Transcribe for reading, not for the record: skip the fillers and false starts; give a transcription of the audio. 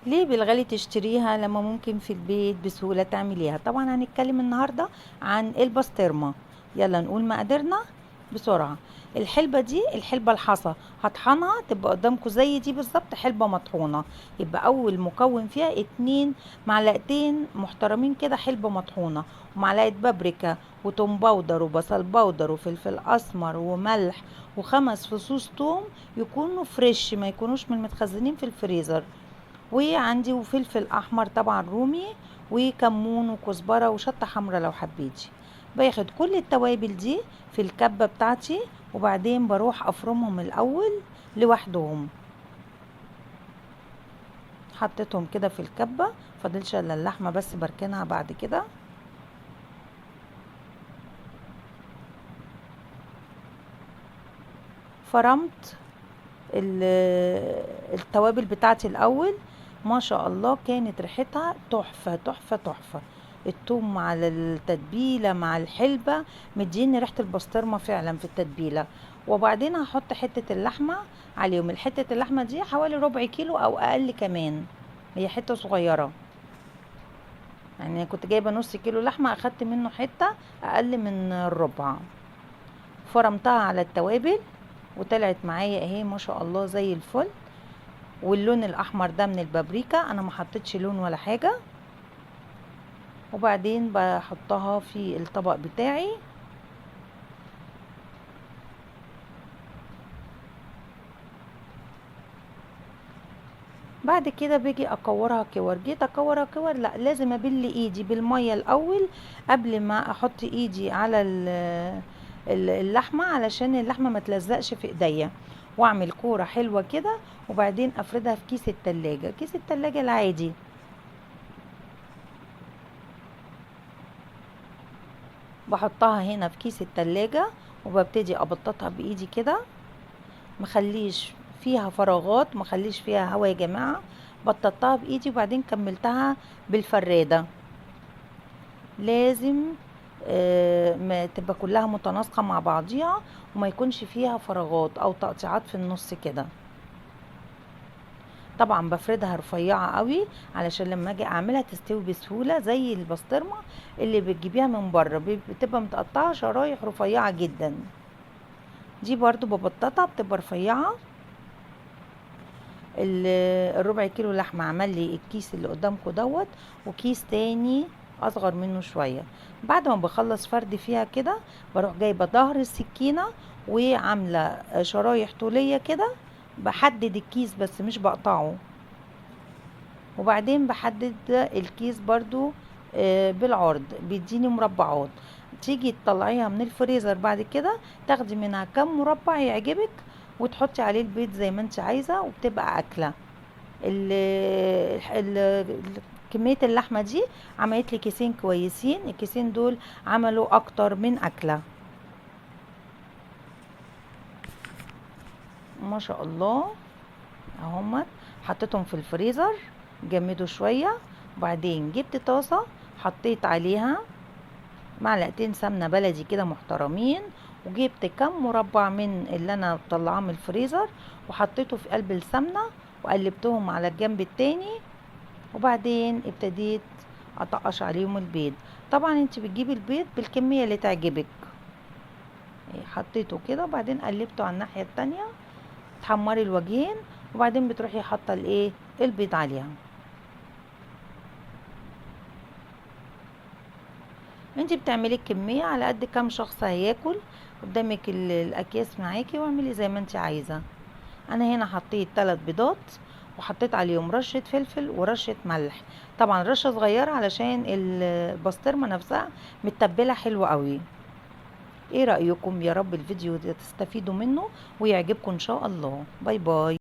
ليه بالغالي تشتريها لما ممكن في البيت بسهولة تعمليها؟ طبعا هنتكلم النهاردة عن البسطرمة. يلا نقول مقاديرنا بسرعة. الحلبة دي الحلبة الحصى هطحنها تبقى قدامكم زي دي بالظبط، حلبة مطحونة. يبقى أول مكون فيها 2 معلقتين محترمين كده حلبة مطحونة، ومعلقة بابريكا وتوم powder وبصل powder وفلفل أسمر وملح و5 فصوص توم يكونوا fresh ما يكونوش من المتخزنين في الفريزر، وعندي وفلفل أحمر طبعا رومي وكمون وكزبرة وشطة حمرا لو حبيتي. باخد كل التوابل دي في الكبة بتاعتي وبعدين بروح افرمهم الاول لوحدهم. حطيتهم كده في الكبة، فاضلش الا اللحمة بس بركنها بعد كده. فرمت التوابل بتاعتي الاول، ما شاء الله كانت ريحتها تحفة تحفة تحفة. التوم مع التتبيلة مع الحلبة مديني ريحة البسطرمة فعلا في التتبيلة. وبعدين هحط حتة اللحمة عليهم. الحتة اللحمة دي حوالي ربع كيلو او اقل كمان، هي حتة صغيرة، يعني كنت جايبة نص كيلو لحمة اخدت منه حتة اقل من الربع. فرمتها على التوابل وطلعت معايا اهي ما شاء الله زي الفل. واللون الاحمر ده من البابريكا، انا ما حطيتش لون ولا حاجة. وبعدين بحطها في الطبق بتاعي. بعد كده باجي اكورها كور. جيت اكورها كور، لا لازم ابل ايدي بالميه الاول قبل ما احط ايدي على اللحمه علشان اللحمه ما تلزقش في ايديا، واعمل كوره حلوه كده. وبعدين افردها في كيس التلاجة، كيس التلاجة العادي. بحطها هنا في كيس التلاجة وببتدي ابططها بايدي كده، مخليش فيها فراغات، مخليش فيها هوا يا جماعة. بططتها بايدي وبعدين كملتها بالفرادة. لازم ما تبقى كلها متناسقة مع بعضيها وما يكونش فيها فراغات او تقطيعات في النص كده. طبعا بفردها رفيعة قوي علشان لما اجي اعملها تستوي بسهولة زي البسطرمة اللي بتجيبيها من بره، بتبقى متقطعة شرايح رفيعة جدا. دي برضو ببططها بتبقى رفيعة. الربع كيلو لحمة عمل لي الكيس اللي قدامكم دوت، وكيس تاني اصغر منه شوية. بعد ما بخلص فرد فيها كده بروح جايبة ظهر السكينة وعاملة شرايح طولية كده، بحدد الكيس بس مش بقطعه، وبعدين بحدد الكيس برضو بالعرض بيديني مربعات. تيجي تطلعيها من الفريزر بعد كده تاخدي منها كم مربع يعجبك وتحطي عليه البيض زي ما انت عايزة وبتبقى اكلة. كمية اللحمة دي عملت لي كيسين كويسين، الكيسين دول عملوا اكتر من اكلة ما شاء الله. اهمت حطيتهم في الفريزر جمدوا شوية. وبعدين جبت طاسة حطيت عليها معلقتين سمنة بلدي كده محترمين، وجبت كم مربع من اللي انا مطلعاه من الفريزر وحطيته في قلب السمنة وقلبتهم على الجنب التاني. وبعدين ابتديت اطقش عليهم البيض. طبعا انت بتجيبي البيض بالكمية اللي تعجبك. حطيته كده وبعدين قلبته على الناحية التانية، تحمري الوجهين وبعدين بتروحي حاطه البيض عليها. انت بتعملي الكمية على قد كام شخص هياكل قدامك، الاكياس معاكي، واعملي زي ما انت عايزة. انا هنا حطيت 3 بيضات وحطيت عليهم رشة فلفل ورشة ملح، طبعا رشة صغيرة علشان البسطرمة نفسها متبلة حلوة قوي. ايه رأيكم؟ يا رب الفيديو ده تستفيدوا منه ويعجبكم ان شاء الله. باي باي.